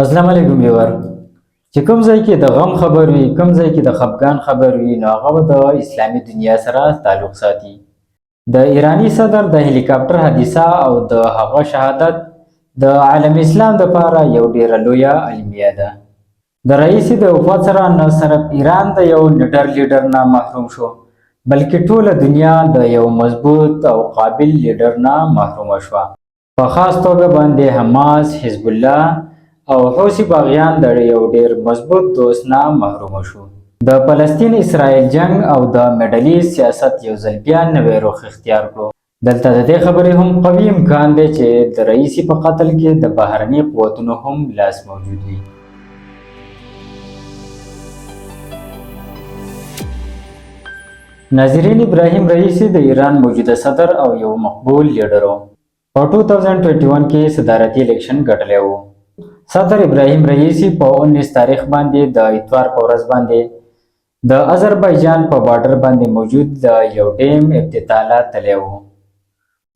السلام علیکم ویور. چې کوم ځای کې د غم خبر وي، کوم ځای کې د خفګان خبر وي، نو هغه به د اسلامي دنیا سره تعلق ساتي. د ایرانی صدر د هلیکاپټر حادثه او د هغه شهادت د عالم اسلام دپاره یو ډیره لویه المیه ده. د رئیسي د وفات سره نه صرف ایران د یو نډر لیډر نه محروم شو، بلکې ټوله دنیا د یو مضبوط او قابل لیډر نه محرومه شوه. په خاص توګه باندې حماس، حزب الله او حوثي باغیان د یو ډیر مضبوط دوست نه محروم شو. د فلسطین اسرائیل جنگ او د میډل ایست سیاست یو ځل بیا نوی رخ اختیار کړو. دلته د دې خبرې هم قوي امکان دی چې د رئیسي په قتل کې د بهرني قوتونو هم لاس موجود وي. ناظرین، ابراهیم رئیسي د ایران موجوده صدر او یو مقبول لیډر و. په 2021 کې صدارتي الیکشن ګټلی و. صدر ابراهیم رئیسي په 19 تاریخ باندې، د اتوار په ورځ باندې، د آذربایجان په بارډر باندې موجود د یو ډیم افتتاح له تللی و.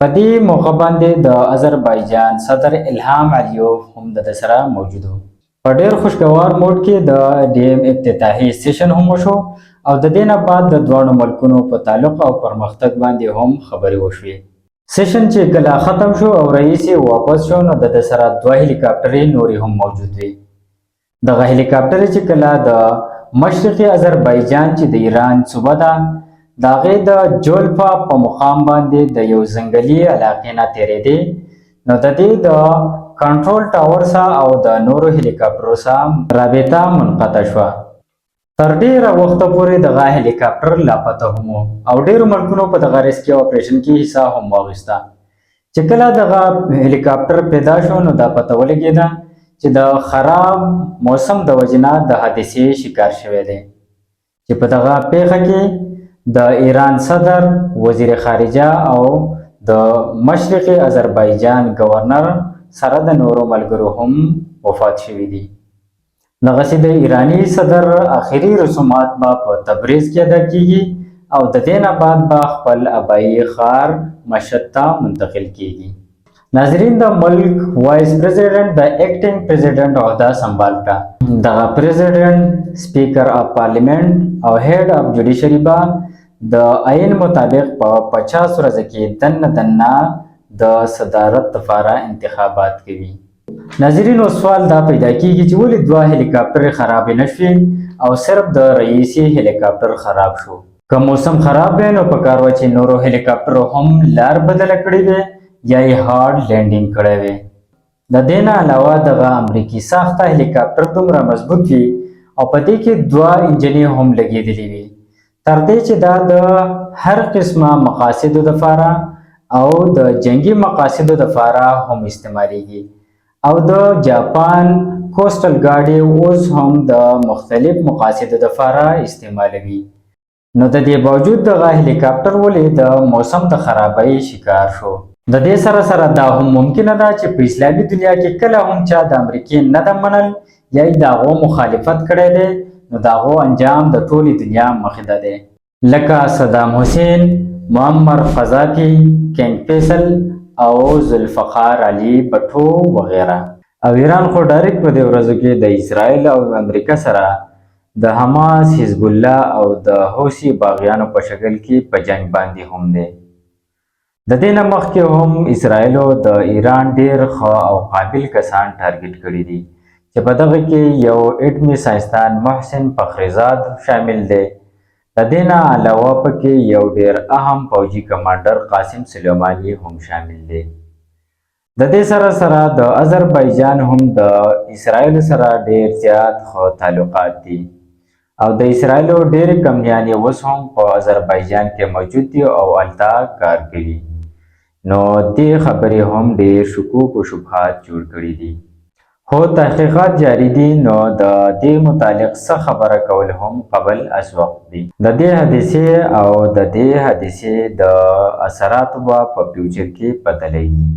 په دې موقع باندې د آذربایجان صدر الهام علیوف هم د ده سره موجود و. په ډیر خوشګوار موډ کې د ډیم افتتاحي سیشن هم وشو او د دې نه بعد د دواړو ملکونو په تعلق او پرمختګ باندې هم خبرې وشوې. سیشن چې کله ختم شو او رئیس واپس شو، نو د ده سره دوه هلیکاپټرې نورې هم موجود وې. دغه هلیکاپټرې چې کله د مشرقي آذربایجان، چې د ایران صوبه ده، د هغې د جولفا په مقام باندې د یو ځنګلي علاقې نه تېرېدې، نو د دې د کنټرول ټاور سره او د نورو هلیکاپټرو سره رابطه منقطع شوه. تر ډیره وخته پورې دغه هلیکاپټر لاپته هم و او ډیرو ملکونو په دغه ریسکیو اپریشن کې حصه هم واخیسته. چې کله دغه هلیکاپټر پیدا شو، نو دا پته ولګېده چې د خراب موسم د وجې نه د حادثې شکار شوی دی، چې په دغه پیښه کې د ایران صدر، وزیر خارجه او د مشرقي آذربایجان گورنر سره د نورو ملګرو هم وفات شوي دي. دغسې د ایراني صدر آخري رسومات به په تبریز کې ادا کیږي او د دې نه بعد به خپل ابایي ښار مشهد ته منتقل کیږي. ناظرین، د ملک وایس پریزیډنټ د اکټینګ پریزیډنټ عہده سنبال کړه. دغه پریزیډنټ، سپیکر اف پارلیمنت او هیډ اف جوډیشری به د آئین مطابق په 50 ورځې کې دننه دننه د صدارت لپاره انتخابات کوي. ناظرین، اوس سوال دا پیدا کیږي چې ولې دوه هلیکاپټرې خرابې نه شوې او صرف د رئیسي هلیکاپټر خراب شو؟ که موسم خراب وي، نو پکار وه چې نورو هلیکاپټرو هم لار بدله کړې وي یا یې هارډ لینډینګ کړی وي. د دې نه علاوه دغه امریکي ساخته هلیکاپټر دومره مضبوط وي او په دې کې دوه انجنې هم لګېدلې وي، تر دې چې دا د هر قسمه مقاصدو دپاره او د جنگي مقاصدو دپاره هم استعمالیږي او د جاپان کوسټل ګارډ اوس هم د مختلف مقاصدو دپاره استعمالوي. نو د دې باوجود دغه هلیکاپټر ولې د موسم د خرابۍ شکار شو؟ د دې سره سره دا هم ممکنه ده چې په اسلامي دنیا کې کله هم چا د امریکې نه ده منل یا یې د هغو مخالفت کړی دی، نو د هغو انجام د ټولې دنیا مخې ته دی، لکه صدام حسین، معمر قذافي، کینګ فیصل او ذوالفقار علي بټو وغیره. او ایران خو ډایرکټ په دې ورځو کې د اسرائیل او امریکا سره د حماس، حزب الله او د حوثي باغیانو په شکل کې په جنگ باندې هم دی. د دې نه مخکې هم اسرائیلو د ایران ډیر ښه او قابل کسان ټارګټ کړي دي، چې په دغه کې یو اټمي ساینسدان محسن فخرزاد شامل دی. د دې نه علاوه پکې یو ډیر اهم فوجي کمانډر قاسم سلیماني هم شامل دی. د دې سره سره د آذربایجان هم د اسرائیل سره ډیر زیات ښه تعلقات دي او د اسرائیلو ډېرې کمپنیانې اوس هم په آذربایجان کې موجود دي او هلته کار کوي. نو دې خبرې هم ډېر شکوک او شبهات جوړ کړي دي، خو تحقیقات جاري دي، نو د دې متعلق څه خبره کول هم قبل از وقت دي. د دې حادثې او د دې حادثې د اثراتو به په فیوچر کې پته لګي.